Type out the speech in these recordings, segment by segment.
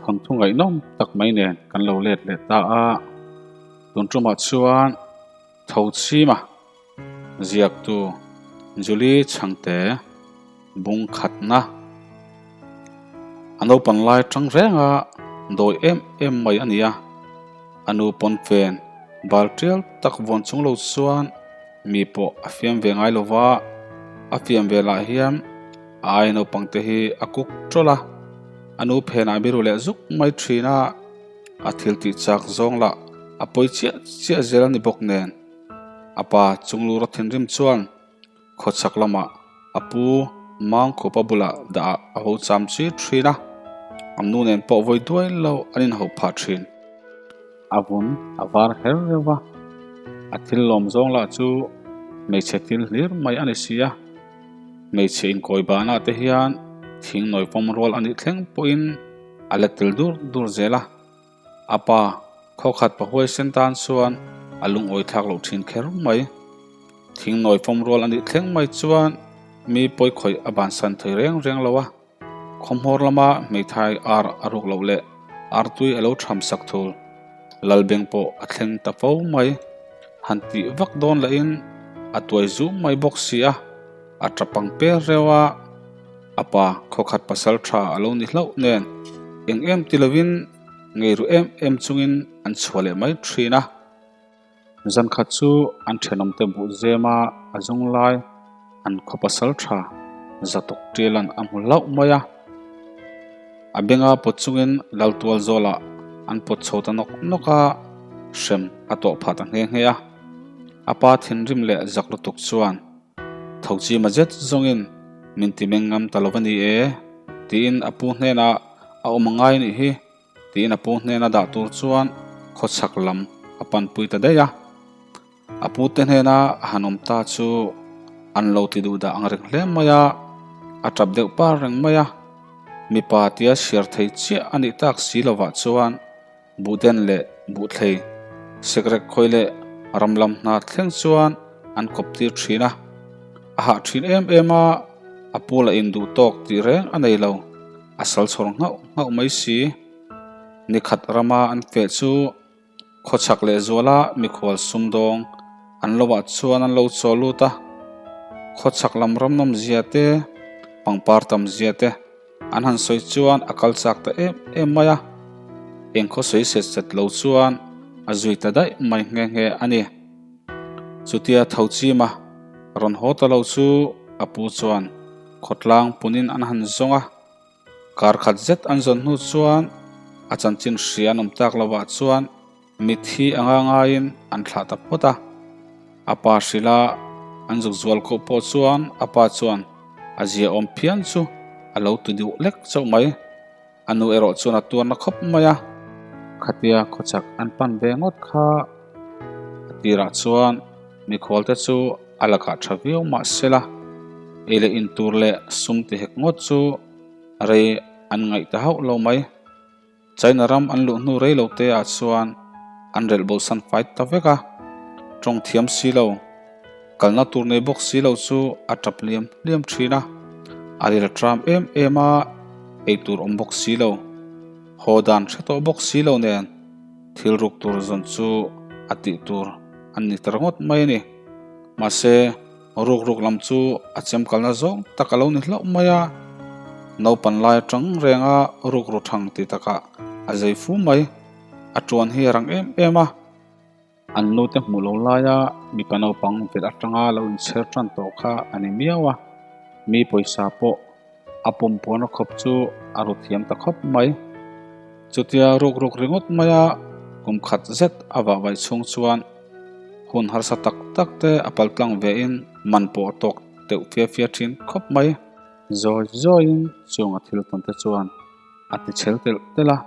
Thawnthu ngaihnawm tak mai nen kan lo let leh ta a, tun tumah chuan tho chima ziaktu Julie Chhangte bung khatna a naupang lai tang reng a dawi em em mai a ni a, a nu pawn fen bal tial tak vawn chung lo chuan mi pawh a fiam ve ngai lo va, a fiam ve lah hian a ai naupang te hi a kuk tawlh a, a nu phenah biru leh zuk mai thin a, a thil tih chak zawng lah a pawi chiah chiah zel a ni bawk nen. A pa chunglura thinrim chuan khawchhak lamah a pu Mangkhupa bulah dah a ho cham chi thin a, an nu nen pawh vawi duai lo an inho phah thin. A vun a var her reuh a, a thil lawm zawng lah chu hmeichhe thil hlir mai a ni si a. Hmeichhe inkawi bahna te hian thing nawi pawm rual a nih thleng pawhin a let tel dur dur zel a. A pa khawkhat pahuai sen tan chuan a lungawi thlak loh thin kher mai. Thing nawi pawm rual a nih thleng mai chuan mi pawi khawih a bansan thei reng reng lo a. Khawhmawr lama hmeithai ar a ruk loh leh artui a lo tham sak thul. Lalbeng pawh a thleng ta fo mai. Han tih vak dawn lahin a tuai zum mai bawk si a, a tap ang per reuh a. A pa khawkhat pasal tha a lo ni hlauh nen eng em ti lovin ngei ru em em chungin an chhuah leh mai thin a. Zan khat chu an thenawmte buh zema a zung lai an khaw pasal tha Zatuk Tialan a hmu hlauh mai a. A benga pawt chungin Laltual zawlah an pawt chho ta nawk nawk a, hrem a tawh phah ta nghe nghe a. A pa thinrim leh zak lutuk chuan Tho chima zet zawngin min ti meng ngam ta lo a ni e tiin a pu hnenah a awm a ngai a nih hi. Tiin a pu hnena dah tur chuan khawchhak lam a panpui ta daih a. A pute hnena a han awm ta chu an lo ti duh dah ang reng hle mai a, a tap deuh par reng mai a. Mipa tia chhiar thei chiah a nih tak si lovah chuan buhden leh buhthlei, sekrek khawi leh ram lam hna thleng chuan an kawp tir thin a. A hah thin em em a, a pu lah in duh tawk tih reng a nei lo. A sal chhawr nghauh nghauh mai si. Nikhat rama an feh chu khawchhak leh zuala mikhual sumdawng an lo ah chuan an lo chaw lut a. Khawchhak lam ram nawm zia te, pangpar tam zia te an han sawi chuan a kal chak ta em em mai a. Eng khaw sawi set set lo chuan a zui ta daih mai nghe nghe a ni. Chutia tho chima rawn haw ta lo chu a pu chuan Khawtlang punin an han zawng a, kar khat zet an zawn hnu chuan a chanchin hria an awm tak lovah chuan mitthi anga ngaiin an thlah ta phawt a. A pa hrilha an zuk zual koh pawh chuan a pa chuan a zia awm phian chu a lo ti duh lek chauh mai. A nu erawh chuan a tuarna khawp mai a. Khatia khawchak an pan ve ngawt kha a tirah chuan mikhualte chu a lakah tha viau mah sela, ei leh in tur leh sum ti hek ngawt chu rei an ngaih ta hauh lo mai. China ram an luh hnu rei lo te ah chuan an relh bolsan fai ta vek a, tawng thiam si lo, kalna tur nei bawk si lo chu a tap liam liam thin a, a ril a tram em em a, ei tur awm bawk si lo, haw dan hre tawh bawk si lo nen thil ruk tur zawn chu a tih tur an ni ta ringawt mai a ni. Mahse, ruk ruk lam chu a chem kalna zawng tak a lo ni hlauh mai a, naupan lai atang renga ruk ru thang ti takah a zei fu mai, a tuan hi a rang em em a. An nute hmuh lo laia mipa naupang velh atanga lo inchher tan tawh kha a ni miau a, mi pawisa pawh a pum puan a khawp chu a ru thiam ta khawp mai. Chutia ruk ruk ringawt maia kum khat zet a vah vai chhung chuan hun harsa tak tak te a pal tlang ve in man pawh a tawk deuh fia fia thin khawp mai. Zawi zawiin chung a thil tawn te chuan a ti chhel telh telh a,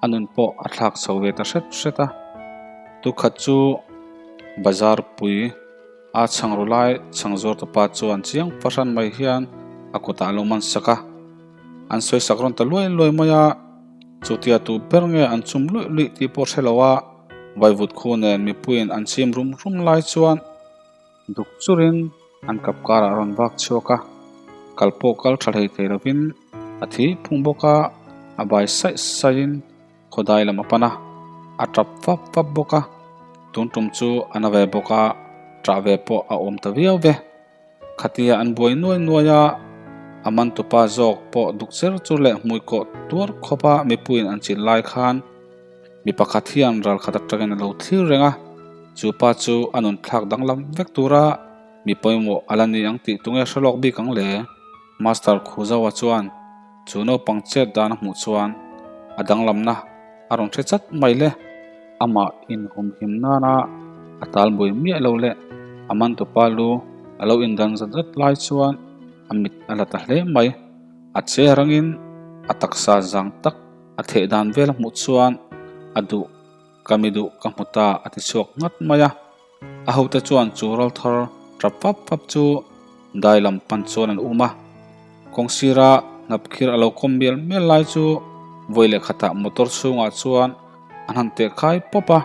a nun pawh a thlak chho ve ta hret hret a. Tukhat chu bazar pui a chhang ru lai chhang zuar tupa chuan chiang fahran mai hian a kutah a lo man sak a, an sawi sak rawn ta luai luai mai a, chutia tu ber nge an chum luih luih tih pawh hre lo a, vaivut khu nen mipuiin an chim rum rum lai chuan Duk churin an kap karah a rawn vak chhuak a, kal pawh kal tha hlei thei lovin a thi phung bawk a, a bai saih saihin khawdai lam a pan a, a tap fap fap bawk a, tun tum chu a na ve bawk a, ṭah ve pawh a awm ta viau ve. Khatia an buai nuai nuai a, a man tupa zawk pawh duk cher chur leh hmui kawh tuar khawp a mipuiin an chilh lai khan mi pakhat hian ral khat atangin a lo thlir reng a, chu pa chu a nun thlak danglam vek tura mi pawimawh a la ni ang tih tunge hre lawk bik ang le? Master Khuzawa chuan chu naupang chet dan a hmuh chuan a danglamna a rawn hre chat mai le. Amah inhumhim nana a talbui miah lo leh a man tupa lu a lo indan zat zat lai chuan a mit a la ta hle mai. A che rangin a taksa zang tak a theh dan vel a hmuh chuan a duh ka mi duh ka hmu ta a ti chhuak nghat mai a. A hote chuan chu ral thar tap fap fap chu dai lam pan chuan an um a. Kawng sira hnapkhir a lo kawm mial mial lai chu vawi leh khatah motor chhungah chuan an han teh khai pawp a,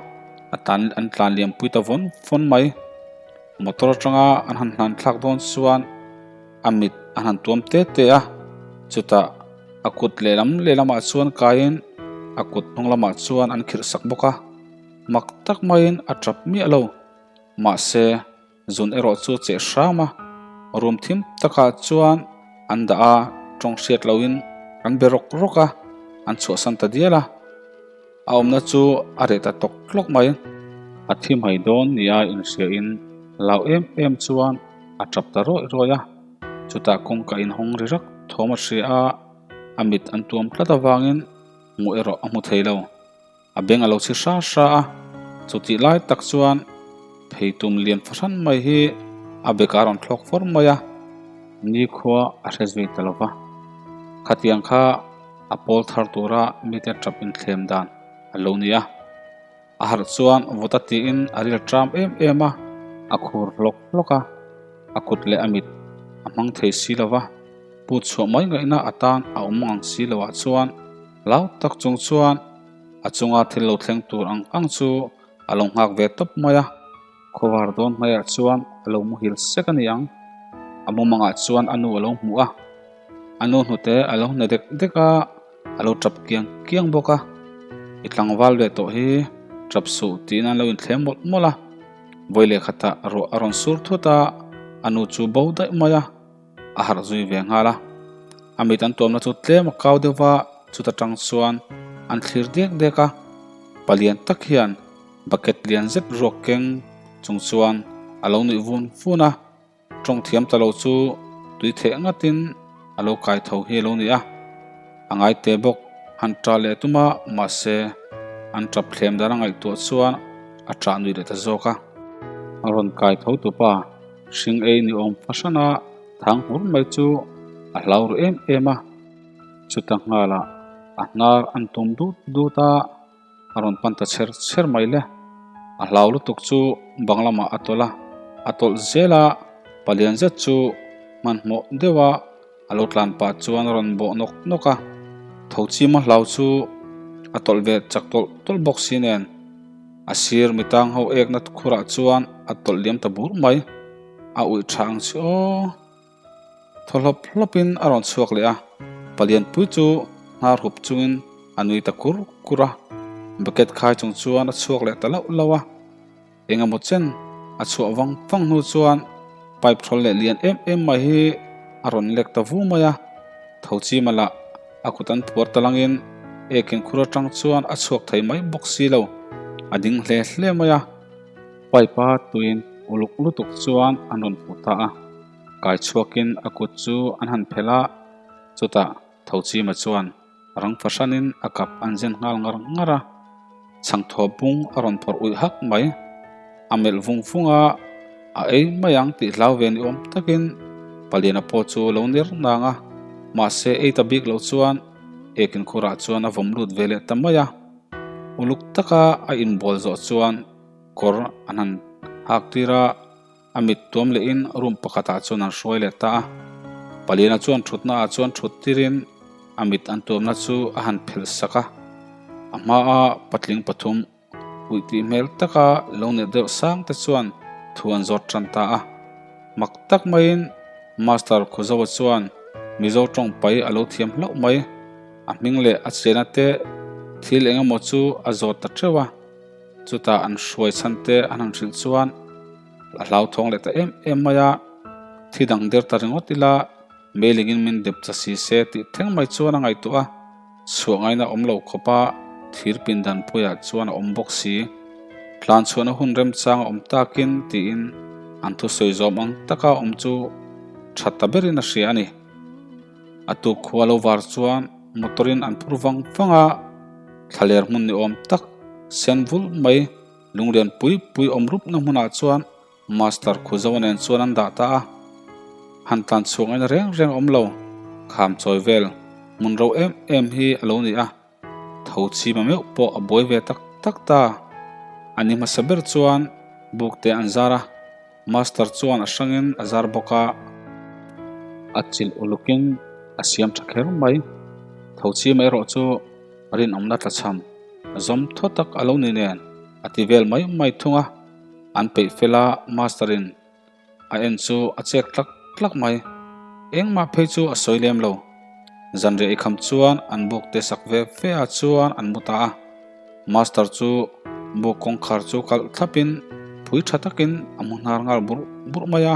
a tan an tlan liam pui ta vawn vawn mai. Motor atanga an han hnan thlak dawn chuan a mit an han tuam te te a, chutah a kut lehlam lehlamah chuan kaiin a kut hnung lamah chuan an khirh sak bawk a, mak tak maiin a tap miah lo. Mahse. Zun erawh chu cheh hram a, room thim takah chuan an dah a, tawng hriat loin an be rawk rawk a, an chhuahsan ta dial a. A awmna chu a reh ta tawk tlawk mai. A thi mai dawn nia inhriain lau em em chuan a tap ta rawih rawih a, chutah kawngka inhawng ri rak thawm a hria a, a mit an tuam tlat avangin hmuh erawh a hmu thei lo. A beng a lo chhi hra hra a, chutih lai tak chuan phei tum lian fahran mai hi a bek a rawn thlawk fawr mai a, nikhua a hre zui ta lo va. Khatiang kha a pawl thar tura mite tap inthlem dan a lo ni a. A harh chuan vawt a tiin a ril ṭam em em a, a khur hlawk hlawk a, a kut leh a mit a hmang thei si lo va, put chhuah mai ngaihna atan a awm ngang si lo ah chuan Hlau tak chung chuan a chunga thil lo thleng tur ang ang chu a lo nghak ve tawp mai a, khawvar dawn hmaiah chuan a lo muhil sek a ni ang. A mumangah chuan a nu a lo hmu a, a nu hnute a lo hne dek dek a, a lo tap kiang kiang bawk a. I tlangval ve tawh hi tap suh tiin an lo inthlem mawlh mawlh a, vawi leh khatah ruah a rawn sur thut a, a nu chu bo daih mai a. a harh zui ve nghal a, a mit an tuamna chu tlem a kau deuh va, chuta tang chuan an thlir dek dek a, palian tak hian bucket lian zet ruak keng chung chuan a lo nuih vun vun a, tawng thiam ta lo chu tui theh ngatin a lo kai tho hi a lo ni a, a ngai te bawk han ṭah leh tum a, mahse an ṭap thlem dan a ngaihtuah chuan a ṭah nuih leh ta zawk a, a rawn kai tho tu pa. Hring ei ni awm fahran a thang hmur mai chu a hlau ru em em a, chuta nghalah a hnar an tum dut dut a, a rawn pan ta chher chher mai le. A hlau lutuk chu bang lamah a tawlh a, a tawlh zel a, palian zet chu hmanhmawh deuh a a lo tlan pah chuan a rawn bawh nawk nawk a, tho chima hlau chu a tawlh ve chak tawlh tawlh bawk si nen. A sir mi tang ho ekna khurah chuan a tawlh liam ta bur mai. A uih tha ang chi aw. Thaw hlawp hlawpin a rawn chhuak leh a, palianpui chu hnar hup chungin a nui ta kur kur a. Bucket khai chung chuan a chhuak leh ta lauh lauh a. Eng emaw chen a chhuah vang vang hnu chuan pipe thawl leh lian em em mai hi a rawn lek ta vu mai a. Tho chima lah A kut an phuar ta langin ekin khur atang chuan a chhuak thei mai bawk si lo, a ding hle hle mai a. Pipe a tuin uluk lutuk chuan an rawn phuh ta a, kai chhuakin a kut chu an han phelh a, chutah Thochima chuan rang fahranin a kap an zen nghal ngar ngar a, chhangthaw bung a rawn phawrh uih hak mai. A melh vung vung a, a ei mai ang tih hlau ve ni awm takin Paliana pawh chu lo ner nang a, mahse ei ta bik loh chuan ekin khurah chuan a vawm lut ve leh ta mai a. Uluk taka a inbual zawh chuan kawr an han hak tir a, a mit tuam lehin room pakhatah chuan an hruai leh ta a. Paliana chuan thutna ah chuan thut tirin a mit an tuamna chu a han phelh sak a, a hmaa patling pathum Uih tih hmel taka lo ner deuh sang te chuan thu an zawt tan ta a. Mak tak maiin Master Khuzoa chuan Mizo tawng pai a lo thiam hlauh mai. A hming leh a chena te thil eng emaw chu a zawt ta teuh a, chutah an hruai chhan te an han hrilh chuan a hlauthawng leh ta em em mai a, thi dang der ta ringawt ila Meilingin min dep cha si se tih thleng mai chuan a ngaihtuah a, chhuah ngaina awm lo khawpa thir pindan puiah chuan a awm bawk si. Tlan chhuahna hun remchang a awm takin tiin an thusawi zawm ang taka awm chu tha ta berin a hria a ni. A tuk khua lo var chuan motor in an phur vang vang a, thlaler hmun ni awm tak sen vul mai lunglian pui pui awm rupna hmunah chuan Master Khuzoa nen chuan an dah ta a, han tlan chhuak ngaihna reng reng a awm lo, kham chawi vel hmun ro em em hi a lo ni a, tho chhima meuh pawh a buai ve tak tak ta. A ni hmasa ber chuan buk te an zar a, Master chuan a hrangin a zar bawk a, a chilh ulukin a siam tha kher mai, tho chhima erawh chu rinawmna tlachham zawm thaw tak a lo ni nen a ti vel mai mai thung a. An peih fel a, Master in a en chu a chek tlak tlak mai. Engmah phei chu a sawi lem lo. Zanriah i kham chuan an buk te sak ve ve ah chuan an mu ta a. Master chu buk kawngkhar chu kalh thlap in phui tha takin a mu hnar nghal burh burh mai a.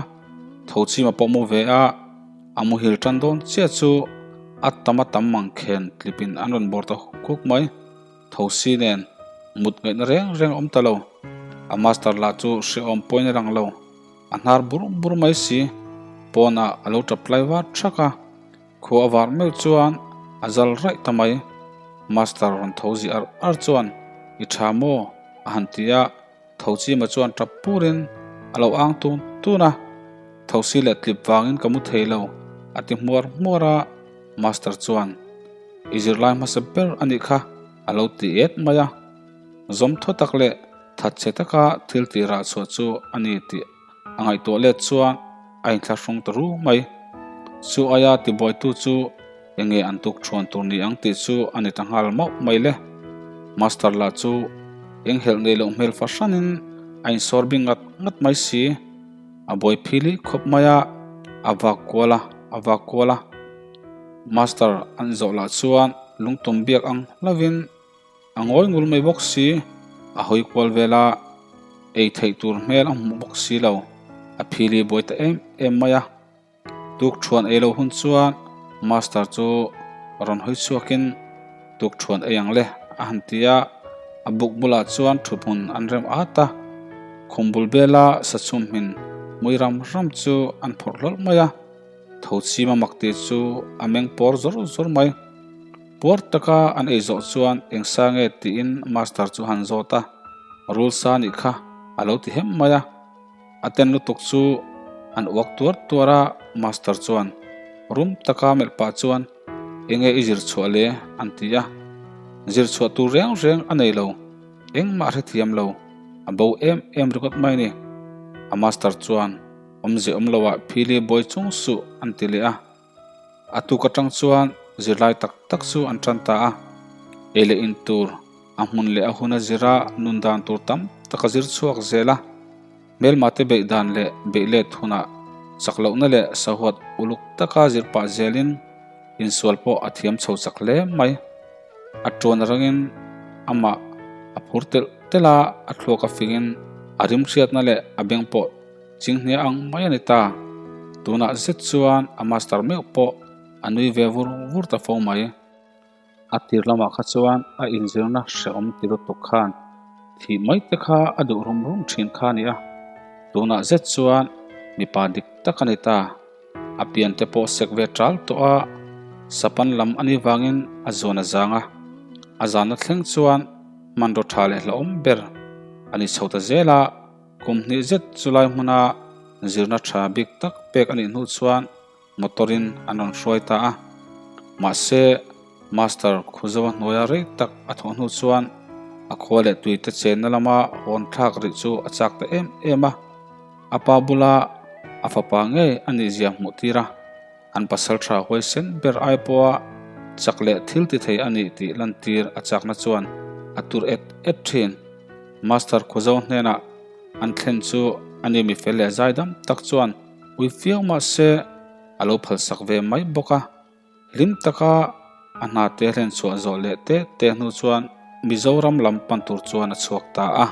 Tho chhim a pawh mu ve a, a muhil tan dawn chiah chu a tam a tam mangkhen tlip in an rawn bawr ta huk huk mai. Thosi nen mut ngaihna reng reng a awm ta lo. A master lah chu hrehawm pawhin a lang lo. A hnar bur bur mai si. Pawnah a lo tap tlai var thak a. Khua a var meuh chuan a zal raih ta mai. Master rawn tho zi ar ar chuan, I tha maw? a han ti a. Thochima chuan tap purin a lo ang tun tun a. Thosi leh tlip vangin ka mu thei lo, a ti hmuar hmuar a. Master chuan, I zirlai hmasa ber a nih kha, a lo ti et mai a. Zawm thaw tak leh thatchhe taka thil tih rah chhuah chu a ni tih a ngaihtuah let chuan a inthlahrung ta ru mai. Chu aia tibuaitu chu enge an tuk thuan tur ni ang tih chu a ni ta nghal mauh mai le. Master lah chu eng helh nei loh hmel fahranin a insawr bing ngat ngat mai si. A buai phili khawp mai a, a vak kual a, a vak kual a. Master an zawh lah chuan lungtum biak ang hlauvin a ngawi ngul mai bawk si, a hawi kual vel a, ei theih tur hmel a hmuh bawk si lo, a phili buai ta em em mai a. Tukthuan ei lo hun chuan Master chu rawn hawi chhuakin tukthuan ei ang le a han ti a, a buk bulah chuan thuhmun an rem at a, khum bul bela sachhum hmin mui ram ram chu an phawrh hlawlh mai a, tho chhima mak tih chu a meng pawr zawr zawr mai. Puar taka an ei zawh chuan eng sa nge tiin Master chu han zawt a, rul sa nih kha a lo ti hem mai a. A ten lutuk chu an uak tuar tuar a, Master chuan rum taka melh pah chuan enge i zir chhuah le an ti a, zir chhuah tur reng reng a nei lo, engmah hrethiam lo, a bo em em ringawt mai ni. A Master chuan awmze awm loah phili buai chung suh an ti leh a. A tuk atang chuan zirlai tak tak chu an tan ta a, ei leh in tur, a hmun leh a hun a zir a, nun dan tur tam tak a zir chhuak zel a. Hmelma te beih dan leh beih let hunah chak lohna leh sahuat uluk taka zir pah zelin insual pawh a thiam chho chak hle mai. A tuan rangin amah a phur telh telh a, a thluak a fingin a rim hriatna leh a beng pawh Chinghnia ang mai a ni ta. Tunah zet chuan a master meuh pawh a nui ve vur vur ta fo mai. A tir lamah kha chuan a inzirna hrehawm ti lutuk khan thih mai te kha a duh rum rum thin kha a ni a. Tunah zet chuan mipa dik tak a ni ta. A pian te pawh sek ve ṭal tawh a, sapan lam a nih vangin a zuan a zang a. A zanna thleng chuan hmanraw ṭha leh hlauhawm ber a ni chho ta zel a. Kum hnih zet chulai hmuna zirna tha bik tak pek a nih hnu chuan motor in an rawn hruai ta a. Mahse, Master Khuzoa hnuaia rei tak a thawh hnu chuan a khua leh tuite chenna lama hawn thlak rih chu a chak ta em em a. A pa bula a fapa ngei a nih zia hmuh tir a, an pasal tha huaisen ber ai pawha chak leh thil ti thei a nih tih lantir a chakna chuan a tur et et thin. Master Khuzo hnenah an thlen chu a ni mi fel leh zaidam tak chuan ui fiau mah se a lo phalsak ve mai bawk a. Hlim taka A hna te hlen chhuah zawh leh te te hnu chuan Mizoram lam pan tur chuan a chhuak ta a.